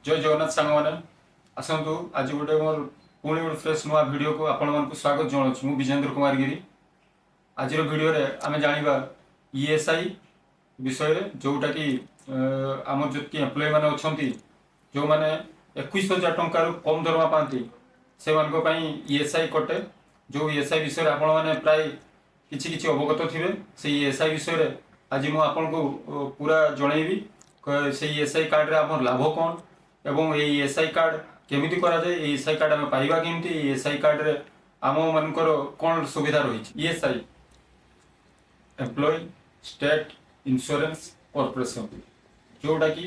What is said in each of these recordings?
ଜୟ ଜଗନ୍ନାଥ ସାଙ୍ଗମାନେ। ଆସନ୍ତୁ, ଆଜି ଗୋଟେ ମୋର ପୁଣି ଗୋଟେ ଫ୍ରେଶ୍ ନୂଆ ଭିଡ଼ିଓକୁ ଆପଣମାନଙ୍କୁ ସ୍ୱାଗତ ଜଣାଉଛି। ମୁଁ ବିଜେନ୍ଦ୍ର କୁମାର ଗିରି। ଆଜିର ଭିଡ଼ିଓରେ ଆମେ ଜାଣିବା ଇଏସ୍ଆଇ ବିଷୟରେ, ଯେଉଁଟାକି ଆମର ଯେତିକି ଏମ୍ପ୍ଲୟି ମାନେ ଅଛନ୍ତି, ଯେଉଁମାନେ 21,000 ଟଙ୍କାରୁ କମ୍ ଦରମା ପାଆନ୍ତି, ସେମାନଙ୍କ ପାଇଁ ଇଏସ୍ଆଇ କଟେ। ଯେଉଁ ଇଏସ୍ଆଇ ବିଷୟରେ ଆପଣମାନେ ପ୍ରାୟ କିଛି କିଛି ଅବଗତ ଥିବେ, ସେଇ ଇଏସ୍ଆଇ ବିଷୟରେ ଆଜି ମୁଁ ଆପଣଙ୍କୁ ପୁରା ଜଣେଇବି। ସେଇ ଇଏସ୍ଆଇ କାର୍ଡ଼ରେ ଆମର ଲାଭ କ'ଣ ଏବଂ ଏଇ ଇଏସ୍ଆଇ କାର୍ଡ଼ କେମିତି କରାଯାଏ, ଏଇ ଇଏସ୍ଆଇ କାର୍ଡ଼ ଆମେ ପାଇବା କେମିତି, ଏଇ ଇଏସ୍ଆଇ କାର୍ଡ଼ରେ ଆମମାନଙ୍କର କ'ଣ ସୁବିଧା ରହିଛି। ESI, employee state insurance corporation, ଯେଉଁଟାକି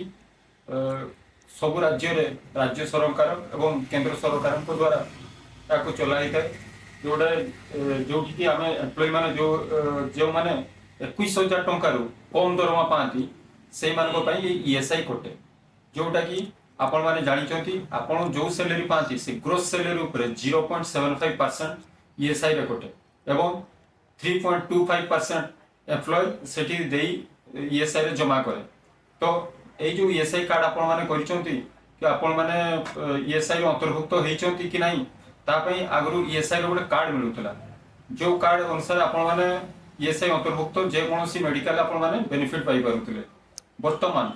ସବୁ ରାଜ୍ୟରେ ରାଜ୍ୟ ସରକାର ଏବଂ କେନ୍ଦ୍ର ସରକାରଙ୍କ ଦ୍ୱାରା ତାକୁ ଚଲା ହେଇଥାଏ, ଯେଉଁଟା ଯେଉଁଠିକି ଆମେ ଏମ୍ପ୍ଲୟି ମାନେ ଯେଉଁମାନେ 21,000 ଟଙ୍କାରୁ କମ୍ ଦରମା ପାଆନ୍ତି, ସେଇମାନଙ୍କ ପାଇଁ ଏଇ ଇଏସ୍ଆଇ କଟେ। ଯେଉଁଟାକି ଆପଣମାନେ ଜାଣିଛନ୍ତି, ଆପଣ ଯେଉଁ ସାଲେରୀ ପାଆନ୍ତି, ସେ ଗ୍ରୋସ୍ ସାଲେରୀ ଉପରେ 0.75% ଇଏସ୍ଆଇରେ କଟେ ଏବଂ 3.25% ଏମ୍ପ୍ଲୟର ସେଠି ଦେଇ ଇଏସ୍ଆଇରେ ଜମା କରେ। ତ ଏଇ ଯେଉଁ ଇଏସ୍ଆଇ କାର୍ଡ଼ ଆପଣମାନେ କରିଛନ୍ତି କି ଆପଣମାନେ ଇଏସ୍ଆଇ ଅନ୍ତର୍ଭୁକ୍ତ ହେଇଛନ୍ତି କି ନାହିଁ, ତା ପାଇଁ ଆଗରୁ ଇଏସ୍ଆଇ ର ଗୋଟେ କାର୍ଡ଼ ମିଳୁଥିଲା, ଯେଉଁ କାର୍ଡ଼ ଅନୁସାରେ ଆପଣମାନେ ଇଏସ୍ଆଇ ଅନ୍ତର୍ଭୁକ୍ତ ଯେକୌଣସି ମେଡିକାଲ ଆପଣମାନେ ବେନିଫିଟ୍ ପାଇପାରୁଥିଲେ। ବର୍ତ୍ତମାନ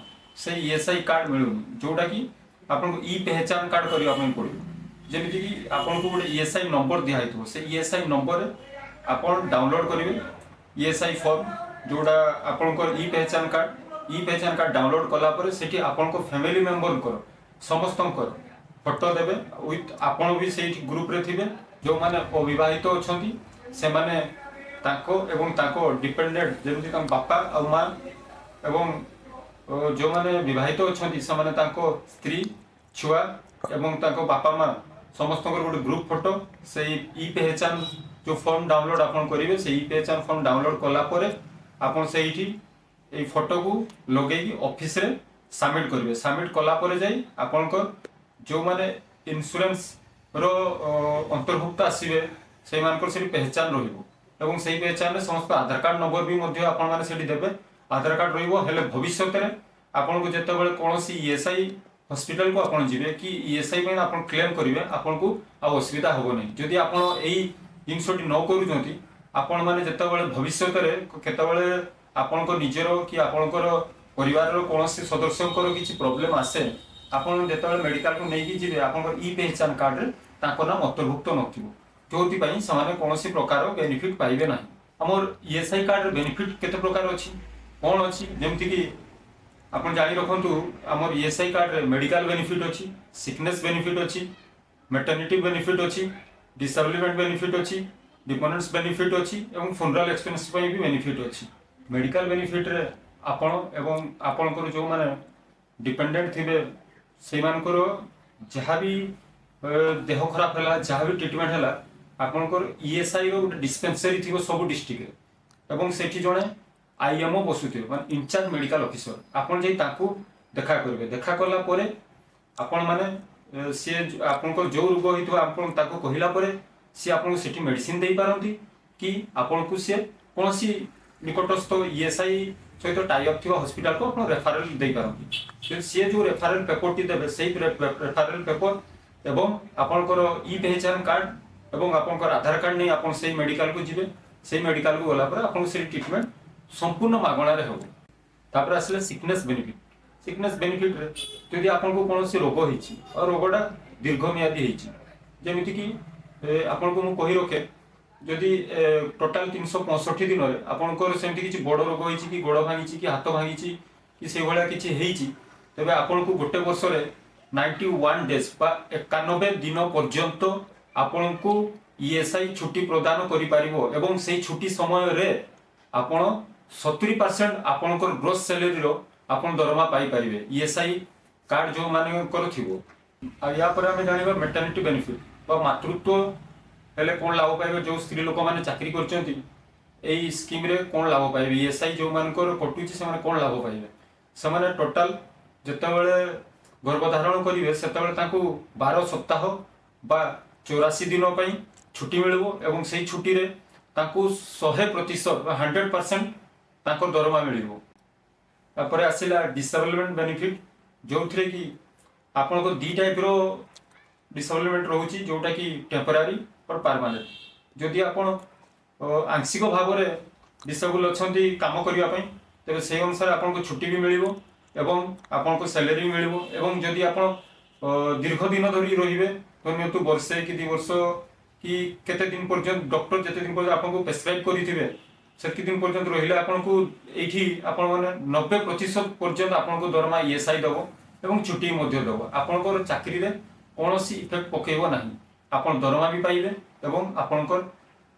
ସେଇ ଇଏସ୍ଆଇ କାର୍ଡ଼ ମିଳୁନି, ଯେଉଁଟାକି ଆପଣଙ୍କୁ ଇ ପେହଚାନ କାର୍ଡ଼ କରିବା ପାଇଁ ପଡ଼ିବ। ଯେମିତିକି ଆପଣଙ୍କୁ ଗୋଟେ ଇଏସ୍ଆଇ ନମ୍ବର ଦିଆହେଇଥିବ, ସେ ଇଏସ୍ଆଇ ନମ୍ବରରେ ଆପଣ ଡାଉନଲୋଡ୍ କରିବେ ଇଏସ୍ଆଇ ଫର୍ମ, ଯେଉଁଟା ଆପଣଙ୍କର ଇ ପେହଚାନ କାର୍ଡ଼। ଇ ପେହଚାନ କାର୍ଡ଼ ଡାଉନଲୋଡ୍ କଲା ପରେ ସେଠି ଆପଣଙ୍କ ଫ୍ୟାମିଲି ମେମ୍ବରଙ୍କର ସମସ୍ତଙ୍କର ଫଟୋ ଦେବେ, ୱିଥ୍ ଆପଣ ବି ସେଇଠି ଗ୍ରୁପରେ ଥିବେ। ଯେଉଁମାନେ ଅବିବାହିତ ଅଛନ୍ତି, ସେମାନେ ତାଙ୍କ ଏବଂ ତାଙ୍କ ଡିପେଣ୍ଡେଣ୍ଟ, ଯେମିତି ତାଙ୍କ ବାପା ଆଉ ମା, ଏବଂ ଯେଉଁମାନେ ବିବାହିତ ଅଛନ୍ତି, ସେମାନେ ତାଙ୍କ ସ୍ତ୍ରୀ, ଛୁଆ ଏବଂ ତାଙ୍କ ବାପା ମା ସମସ୍ତଙ୍କର ଗୋଟେ ଗ୍ରୁପ ଫଟୋ ସେଇ ଇ ପେହଚାନ ଯେଉଁ ଫର୍ମ ଡାଉନଲୋଡ୍ ଆପଣ କରିବେ, ସେଇ ଇ ପେହଚାନ ଫର୍ମ ଡାଉନଲୋଡ୍ କଲା ପରେ ଆପଣ ସେଇଠି ଏଇ ଫଟୋକୁ ଲଗେଇକି ଅଫିସରେ ସବମିଟ୍ କରିବେ। ସବମିଟ୍ କଲା ପରେ ଯାଇ ଆପଣଙ୍କ ଯେଉଁମାନେ ଇନ୍ସୁରାନ୍ସର ଅନ୍ତର୍ଭୁକ୍ତ ଆସିବେ, ସେଇମାନଙ୍କର ସେଠି ପେହଚାନ ରହିବ ଏବଂ ସେଇ ପେହଚାନରେ ସମସ୍ତ ଆଧାର କାର୍ଡ଼ ନମ୍ବର ବି ମଧ୍ୟ ଆପଣମାନେ ସେଠି ଦେବେ। ଆଧାର କାର୍ଡ଼ ରହିବ ହେଲେ ଭବିଷ୍ୟତରେ ଆପଣଙ୍କୁ ଯେତେବେଳେ କୌଣସି ଇଏସ୍ଆଇ ହସ୍ପିଟାଲକୁ ଆପଣ ଯିବେ କି ଇଏସ୍ଆଇ ପାଇଁ ଆପଣ କ୍ଲେମ୍ କରିବେ, ଆପଣଙ୍କୁ ଆଉ ଅସୁବିଧା ହେବ ନାହିଁ। ଯଦି ଆପଣ ଏଇ ଜିନିଷଟି ନ କରୁଛନ୍ତି, ଆପଣମାନେ ଯେତେବେଳେ ଭବିଷ୍ୟତରେ କେତେବେଳେ ଆପଣଙ୍କ ନିଜର କି ଆପଣଙ୍କର ପରିବାରର କୌଣସି ସଦସ୍ୟଙ୍କର କିଛି ପ୍ରୋବ୍ଲେମ୍ ଆସେ, ଆପଣ ଯେତେବେଳେ ମେଡିକାଲକୁ ନେଇକି ଯିବେ, ଆପଣଙ୍କର ଇ ପେହଚାନ କାର୍ଡ଼ରେ ତାଙ୍କ ନାମ ଅନ୍ତର୍ଭୁକ୍ତ ନଥିବ, ଯେଉଁଥିପାଇଁ ସେମାନେ କୌଣସି ପ୍ରକାର ବେନିଫିଟ୍ ପାଇବେ ନାହିଁ। ଆମର ଇଏସ୍ଆଇ କାର୍ଡ଼ରେ ବେନିଫିଟ୍ କେତେ ପ୍ରକାର ଅଛି, କ'ଣ ଅଛି? ଯେମିତିକି ଆପଣ ଜାଣି ରଖନ୍ତୁ, ଆମର ଇଏସ୍ଆଇ କାର୍ଡ଼ରେ ମେଡିକାଲ ବେନିଫିଟ୍ ଅଛି, ସିକନେସ୍ ବେନିଫିଟ୍ ଅଛି, ମେଟର୍ନିଟି ବେନିଫିଟ୍ ଅଛି, ଡିସାବିଲିମେଣ୍ଟ ବେନିଫିଟ୍ ଅଛି, ଡିପେଣ୍ଡେନ୍ସ ବେନିଫିଟ୍ ଅଛି ଏବଂ ଫୁନରାଲ ଏକ୍ସପେନ୍ସ ପାଇଁ ବି ବେନିଫିଟ୍ ଅଛି। ମେଡିକାଲ ବେନିଫିଟ୍ରେ ଆପଣ ଏବଂ ଆପଣଙ୍କର ଯେଉଁମାନେ ଡିପେଣ୍ଡେଣ୍ଟ ଥିବେ, ସେଇମାନଙ୍କର ଯାହା ବି ଦେହ ଖରାପ ହେଲା, ଯାହା ବି ଟ୍ରିଟମେଣ୍ଟ ହେଲା, ଆପଣଙ୍କର ଇଏସ୍ଆଇ ର ଗୋଟେ ଡିସ୍ପେନ୍ସରୀ ଥିବ ସବୁ ଡିଷ୍ଟ୍ରିକ୍ଟରେ ଏବଂ ସେଠି ଜଣେ ଆଇଏମ୍ଓ ବସୁଥିବେ, ମାନେ ଇନଚାର୍ଜ ମେଡିକାଲ ଅଫିସର। ଆପଣ ଯାଇ ତାଙ୍କୁ ଦେଖା କରିବେ। ଦେଖା କଲା ପରେ ଆପଣମାନେ ସିଏ ଆପଣଙ୍କର ଯେଉଁ ରୋଗ ହେଇଥିବ, ଆପଣ ତାକୁ କହିଲା ପରେ ସିଏ ଆପଣଙ୍କୁ ସେଠି ମେଡିସିନ ଦେଇପାରନ୍ତି କି ଆପଣଙ୍କୁ ସିଏ କୌଣସି ନିକଟସ୍ଥ ଇଏସ୍ଆଇ ସହିତ ଟାଇ ଅପ୍ ଥିବା ହସ୍ପିଟାଲକୁ ଆପଣ ରେଫରାଲ ଦେଇପାରନ୍ତି। କିନ୍ତୁ ସିଏ ଯେଉଁ ରେଫରାଲ ପେପରଟି ଦେବେ, ସେଇ ରେଫରାଲ ପେପର ଏବଂ ଆପଣଙ୍କର ଇ ପେହଚାନ କାର୍ଡ଼ ଏବଂ ଆପଣଙ୍କର ଆଧାର କାର୍ଡ଼ ନେଇ ଆପଣ ସେଇ ମେଡିକାଲକୁ ଯିବେ। ସେଇ ମେଡିକାଲକୁ ଗଲା ପରେ ଆପଣଙ୍କୁ ସେଇ ଟ୍ରିଟମେଣ୍ଟ ସମ୍ପୂର୍ଣ୍ଣ ମାଗଣାରେ ହେବ। ତାପରେ ଆସିଲେ ସିକନେସ୍ ବେନିଫିଟ୍। ସିକନେସ୍ ବେନିଫିଟ୍ରେ ଯଦି ଆପଣଙ୍କୁ କୌଣସି ରୋଗ ହେଇଛି ଆଉ ରୋଗଟା ଦୀର୍ଘମିଆଦୀ ହେଇଛି, ଯେମିତିକି ଆପଣଙ୍କୁ ମୁଁ କହି ରଖେ, ଯଦି ଟୋଟାଲ 365 ଦିନରେ ଆପଣଙ୍କର ସେମିତି କିଛି ବଡ଼ ରୋଗ ହେଇଛି କି ଗୋଡ଼ ଭାଙ୍ଗିଛି କି ହାତ ଭାଙ୍ଗିଛି କି ସେଇଭଳିଆ କିଛି ହେଇଛି, ତେବେ ଆପଣଙ୍କୁ ଗୋଟେ ବର୍ଷରେ 91 ଡେଜ୍ ବା 91 ଦିନ ପର୍ଯ୍ୟନ୍ତ ଆପଣଙ୍କୁ ଇଏସ୍ଆଇ ଛୁଟି ପ୍ରଦାନ କରିପାରିବ ଏବଂ ସେଇ ଛୁଟି ସମୟରେ ଆପଣ 70% ଆପଣଙ୍କର ଗ୍ରୋସ୍ ସାଲେରୀର ଆପଣ ଦରମା ପାଇପାରିବେ, ଇଏସ୍ଆଇ କାର୍ଡ଼ ଯେଉଁମାନଙ୍କର ଥିବ। ଆଉ ୟା ପରେ ଆମେ ଜାଣିବା ମେଟର୍ନିଟି ବେନିଫିଟ୍ ବା ମାତୃତ୍ୱ ହେଲେ କ'ଣ ଲାଭ ପାଇବେ। ଯେଉଁ ସ୍ତ୍ରୀ ଲୋକମାନେ ଚାକିରି କରିଛନ୍ତି, ଏଇ ସ୍କିମ୍ରେ କ'ଣ ଲାଭ ପାଇବେ? ଇଏସ୍ଆଇ ଯେଉଁମାନଙ୍କର କଟୁଛି, ସେମାନେ କ'ଣ ଲାଭ ପାଇବେ? ସେମାନେ ଟୋଟାଲ ଯେତେବେଳେ ଗର୍ଭଧାରଣ କରିବେ, ସେତେବେଳେ ତାଙ୍କୁ 12 ସପ୍ତାହ ବା 84 ଦିନ ପାଇଁ ଛୁଟି ମିଳିବ ଏବଂ ସେଇ ଛୁଟିରେ ତାଙ୍କୁ 100% ବା 100% ତାଙ୍କର ଦରମା ମିଳିବ। ତାପରେ ଆସିଲା ଡିସାବିଲିମେଣ୍ଟ ବେନିଫିଟ୍, ଯେଉଁଥିରେ କି ଆପଣଙ୍କ ଦି ଟାଇପ୍ର ଡିସେବଲମେଣ୍ଟ ରହୁଛି, ଯେଉଁଟାକି ଟେମ୍ପୋରାରୀ ଅର୍ ପାରମାନେଣ୍ଟ। ଯଦି ଆପଣ ଆଂଶିକ ଭାବରେ ଡିସେବଲ୍ ଅଛନ୍ତି କାମ କରିବା ପାଇଁ, ତେବେ ସେଇ ଅନୁସାରେ ଆପଣଙ୍କୁ ଛୁଟି ବି ମିଳିବ ଏବଂ ଆପଣଙ୍କୁ ସାଲେରୀ ବି ମିଳିବ। ଏବଂ ଯଦି ଆପଣ ଦୀର୍ଘ ଦିନ ଧରି ରହିବେ, ଧରି ନିଅନ୍ତୁ ବର୍ଷେ କି 2 ବର୍ଷ କି କେତେ ଦିନ ପର୍ଯ୍ୟନ୍ତ ଡକ୍ଟର ଯେତେ ଦିନ ପର୍ଯ୍ୟନ୍ତ ଆପଣଙ୍କୁ ପ୍ରେସକ୍ରାଇବ୍ କରିଥିବେ, ସେତିକି ଦିନ ପର୍ଯ୍ୟନ୍ତ ରହିଲେ ଆପଣଙ୍କୁ ଏଇଠି ଆପଣମାନେ 90% ପର୍ଯ୍ୟନ୍ତ ଆପଣଙ୍କୁ ଦରମା ଇଏସ୍ଆଇ ଦେବ ଏବଂ ଛୁଟି ମଧ୍ୟ ଦେବ। ଆପଣଙ୍କର ଚାକିରିରେ କୌଣସି ଇଫେକ୍ଟ ପକେଇବ ନାହିଁ। ଆପଣ ଦରମା ବି ପାଇବେ ଏବଂ ଆପଣଙ୍କର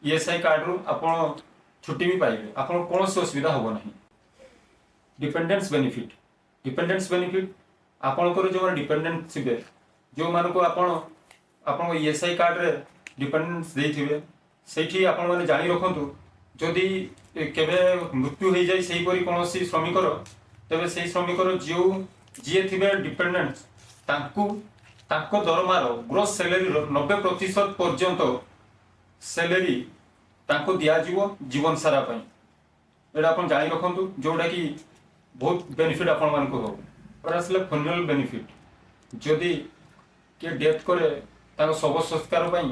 ଇଏସ୍ଆଇ କାର୍ଡ଼ରୁ ଆପଣ ଛୁଟି ବି ପାଇବେ। ଆପଣଙ୍କୁ କୌଣସି ଅସୁବିଧା ହେବ ନାହିଁ। Dependence benefit. ଡିପେଣ୍ଡେନ୍ସ ବେନିଫିଟ୍, ଆପଣଙ୍କର ଯେଉଁମାନେ ଡିପେଣ୍ଡେଣ୍ଟ ଥିବେ, ଯେଉଁମାନଙ୍କୁ ଆପଣ ଆପଣଙ୍କ ଇଏସ୍ଆଇ କାର୍ଡ଼ରେ ଡିପେଣ୍ଡେନ୍ସ ଦେଇଥିବେ, ସେଇଠି ଆପଣମାନେ ଜାଣି ରଖନ୍ତୁ, ଯଦି କେବେ ମୃତ୍ୟୁ ହେଇଯାଏ ସେହିପରି କୌଣସି ଶ୍ରମିକର, ତେବେ ସେଇ ଶ୍ରମିକର ଯେଉଁ ଯିଏ ଥିବେ ଡିପେଣ୍ଡେଣ୍ଟ, ତାଙ୍କୁ ତାଙ୍କ ଦରମାର ଗ୍ରୋସ୍ ସାଲେରୀର 90% ପର୍ଯ୍ୟନ୍ତ ସାଲେରୀ ତାଙ୍କୁ ଦିଆଯିବ ଜୀବନ ସାରା ପାଇଁ। ଏଇଟା ଆପଣ ଜାଣି ରଖନ୍ତୁ, ଯେଉଁଟାକି ବହୁତ ବେନିଫିଟ୍ ଆପଣମାନଙ୍କୁ ହେବ। ତାପରେ ଆସିଲା ଫ୍ୟୁନେରାଲ ବେନିଫିଟ୍। ଯଦି କିଏ ଡେଥ୍ କରେ, ତାଙ୍କ ଶବ ସଂସ୍କାର ପାଇଁ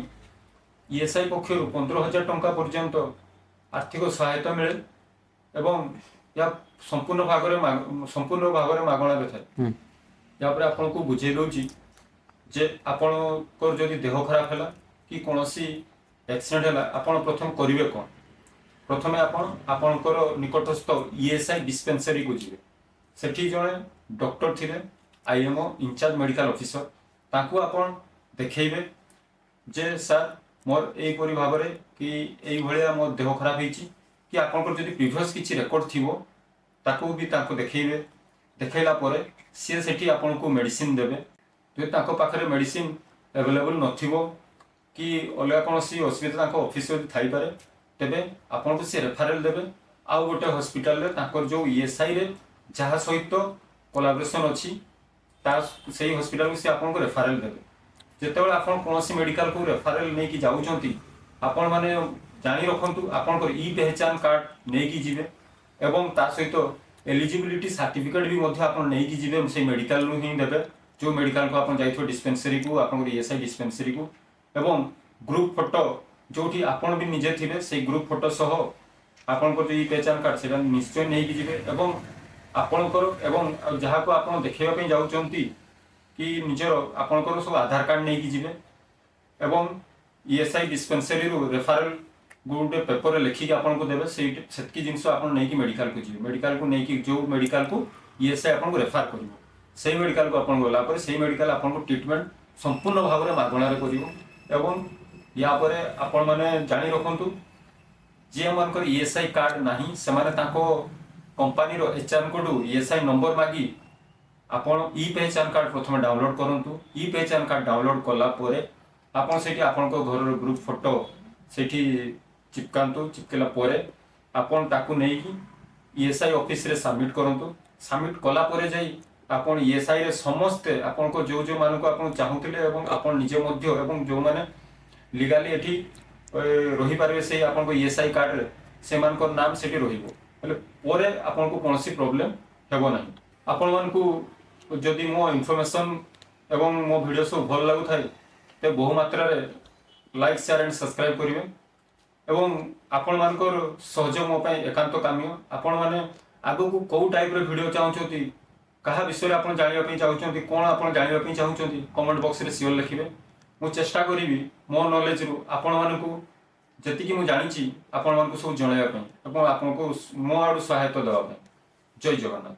ଇଏସ୍ଆଇ ପକ୍ଷରୁ 15,000 ଟଙ୍କା ପର୍ଯ୍ୟନ୍ତ ଆର୍ଥିକ ସହାୟତା ମିଳେ ଏବଂ ଏହା ସମ୍ପୂର୍ଣ୍ଣ ଭାବରେ ମାଗଣାରେ ଥାଏ। ତାପରେ ଆପଣଙ୍କୁ ବୁଝେଇ ଦେଉଛି ଯେ ଆପଣଙ୍କର ଯଦି ଦେହ ଖରାପ ହେଲା କି କୌଣସି ଆକ୍ସିଡେଣ୍ଟ ହେଲା, ଆପଣ ପ୍ରଥମେ କରିବେ କ'ଣ? ପ୍ରଥମେ ଆପଣ ଆପଣଙ୍କର ନିକଟସ୍ଥ ଇଏସ୍ଆଇ ଡିସ୍ପେନ୍ସାରୀକୁ ଯିବେ। ସେଠି ଜଣେ ଡକ୍ଟର ଥିବେ, ଆଇଏମ୍ଓ, ଇନଚାର୍ଜ ମେଡ଼ିକାଲ ଅଫିସର। ତାଙ୍କୁ ଆପଣ ଦେଖେଇବେ ଯେ ସାର୍, ମୋର ଏଇପରି ଭାବରେ କି ଏଇଭଳିଆ ମୋ ଦେହ ଖରାପ ହେଇଛି, କି ଆପଣଙ୍କର ଯଦି ପ୍ରିଭିୟସ୍ କିଛି ରେକର୍ଡ ଥିବ, ତାକୁ ବି ତାଙ୍କୁ ଦେଖେଇବେ। ଦେଖେଇଲା ପରେ ସିଏ ସେଠି ଆପଣଙ୍କୁ ମେଡ଼ିସିନ ଦେବେ। ଯଦି ତାଙ୍କ ପାଖରେ ମେଡ଼ିସିନ ଆଭେଲେବୁଲ୍ ନଥିବ କି ଅଲଗା କୌଣସି ଅସୁବିଧା ତାଙ୍କ ଅଫିସରେ ଯଦି ଥାଇପାରେ, ତେବେ ଆପଣଙ୍କୁ ସେ ରେଫରେଲ ଦେବେ ଆଉ ଗୋଟେ ହସ୍ପିଟାଲରେ, ତାଙ୍କର ଯେଉଁ ଇଏସ୍ଆଇରେ ଯାହା ସହିତ କୋଲାବରେସନ୍ ଅଛି, ତା ସେଇ ହସ୍ପିଟାଲକୁ ସେ ଆପଣଙ୍କୁ ରେଫରେଲ ଦେବେ। ଯେତେବେଳେ ଆପଣ କୌଣସି ମେଡ଼ିକାଲକୁ ରେଫରେଲ ନେଇକି ଯାଉଛନ୍ତି, ଆପଣମାନେ ଜାଣି ରଖନ୍ତୁ, ଆପଣଙ୍କର ଇ ପେହଚାନ କାର୍ଡ଼ ନେଇକି ଯିବେ ଏବଂ ତା ସହିତ ଏଲିଜିବିଲିଟି ସାର୍ଟିଫିକେଟ୍ ବି ମଧ୍ୟ ଆପଣ ନେଇକି ଯିବେ। ସେଇ ମେଡ଼ିକାଲରୁ ହିଁ ଦେବେ, ଯେଉଁ ମେଡ଼ିକାଲକୁ ଆପଣ ଯାଇଥିବେ, ଡିସ୍ପେନ୍ସରୀକୁ, ଆପଣଙ୍କର ଇଏସ୍ଆଇ ଡିସ୍ପେନ୍ସରୀକୁ। ଏବଂ ଗ୍ରୁପ୍ ଫଟୋ, ଯେଉଁଠି ଆପଣ ବି ନିଜେ ଥିବେ, ସେଇ ଗ୍ରୁପ୍ ଫଟୋ ସହ ଆପଣଙ୍କର ଯେଉଁ ଇ ପେହଚାନ କାର୍ଡ଼, ସେଇଟା ନିଶ୍ଚୟ ନେଇକି ଯିବେ। ଏବଂ ଆପଣଙ୍କର ଏବଂ ଆଉ ଯାହାକୁ ଆପଣ ଦେଖେଇବା ପାଇଁ ଯାଉଛନ୍ତି କି ନିଜର, ଆପଣଙ୍କର ସବୁ ଆଧାର କାର୍ଡ଼ ନେଇକି ଯିବେ ଏବଂ ଇଏସ୍ଆଇ ଡିସ୍ପେନ୍ସାରୀରୁ ରେଫରାଲ ଗୋଟେ ପେପରରେ ଲେଖିକି ଆପଣଙ୍କୁ ଦେବେ। ସେଇଠି ସେତିକି ଜିନିଷ ଆପଣ ନେଇକି ମେଡ଼ିକାଲକୁ ଯିବେ। ମେଡ଼ିକାଲକୁ ନେଇକି, ଯେଉଁ ମେଡ଼ିକାଲକୁ ଇଏସ୍ଆଇ ଆପଣଙ୍କୁ ରେଫର କରିବ, ସେଇ ମେଡ଼ିକାଲକୁ ଆପଣ ଗଲା ପରେ ସେଇ ମେଡ଼ିକାଲ ଆପଣଙ୍କୁ ଟ୍ରିଟମେଣ୍ଟ ସମ୍ପୂର୍ଣ୍ଣ ଭାବରେ ମାଗଣାରେ କରିବ। ଏବଂ ୟା ପରେ ଆପଣମାନେ ଜାଣି ରଖନ୍ତୁ, ଯେଉଁମାନଙ୍କର ଇଏସ୍ଆଇ କାର୍ଡ଼ ନାହିଁ, ସେମାନେ ତାଙ୍କ କମ୍ପାନୀର ଏଚ୍ଆର୍ଙ୍କଠୁ ଇଏସ୍ଆଇ ନମ୍ବର ମାଗି ଆପଣ ଇ ପେହଚାନ କାର୍ଡ଼ ପ୍ରଥମେ ଡାଉନଲୋଡ୍ କରନ୍ତୁ। ଇ ପେହଚାନ କାର୍ଡ଼ ଡାଉନଲୋଡ୍ କଲା ପରେ ଆପଣ ସେଇଠି ଆପଣଙ୍କ ଘରର ଗ୍ରୁପ୍ ଫଟୋ ସେଇଠି ଚିପକାନ୍ତୁ। ଚିପକେଇଲା ପରେ ଆପଣ ତାକୁ ନେଇକି ଇଏସ୍ଆଇ ଅଫିସରେ ସବମିଟ୍ କରନ୍ତୁ। ସବମିଟ୍ କଲା ପରେ ଯାଇ ଆପଣ ଇଏସ୍ଆଇରେ ସମସ୍ତେ ଆପଣଙ୍କ ଯେଉଁ ଯେଉଁମାନଙ୍କୁ ଆପଣ ଚାହୁଁଥିଲେ ଏବଂ ଆପଣ ନିଜେ ମଧ୍ୟ ଏବଂ ଯେଉଁମାନେ ଲିଗାଲି ଏଠି ରହିପାରିବେ ସେଇ ଆପଣଙ୍କ ଇଏସ୍ଆଇ କାର୍ଡ଼ରେ, ସେମାନଙ୍କର ନାମ ସେଠି ରହିବ। ହେଲେ ପରେ ଆପଣଙ୍କୁ କୌଣସି ପ୍ରୋବ୍ଲେମ୍ ହେବ ନାହିଁ। ଆପଣମାନଙ୍କୁ ଯଦି ମୋ ଇନଫର୍ମେସନ୍ ଏବଂ ମୋ ଭିଡ଼ିଓ ସବୁ ଭଲ ଲାଗୁଥାଏ, ତେବେ ବହୁ ମାତ୍ରାରେ ଲାଇକ୍, ସେୟାର ଆଣ୍ଡ ସବସ୍କ୍ରାଇବ୍ କରିବେ। ଏବଂ ଆପଣମାନଙ୍କର ସହଯୋଗ ମୋ ପାଇଁ ଏକାନ୍ତ କାମ୍ୟ। ଆପଣମାନେ ଆଗକୁ କେଉଁ ଟାଇପ୍ର ଭିଡ଼ିଓ ଚାହୁଁଛନ୍ତି, କାହା ବିଷୟରେ ଆପଣ ଜାଣିବା ପାଇଁ ଚାହୁଁଛନ୍ତି, କ'ଣ ଆପଣ ଜାଣିବା ପାଇଁ ଚାହୁଁଛନ୍ତି, କମେଣ୍ଟ ବକ୍ସରେ ସିଓର ଲେଖିବେ। ମୁଁ ଚେଷ୍ଟା କରିବି ମୋ ନଲେଜରୁ ଆପଣମାନଙ୍କୁ ଯେତିକି ମୁଁ ଜାଣିଛି, ଆପଣମାନଙ୍କୁ ସବୁ ଜଣାଇବା ପାଇଁ ଏବଂ ଆପଣଙ୍କୁ ମୋ ଆଡ଼ୁ ସହାୟତା ଦେବା ପାଇଁ। ଜୟ ଜଗନ୍ନାଥ।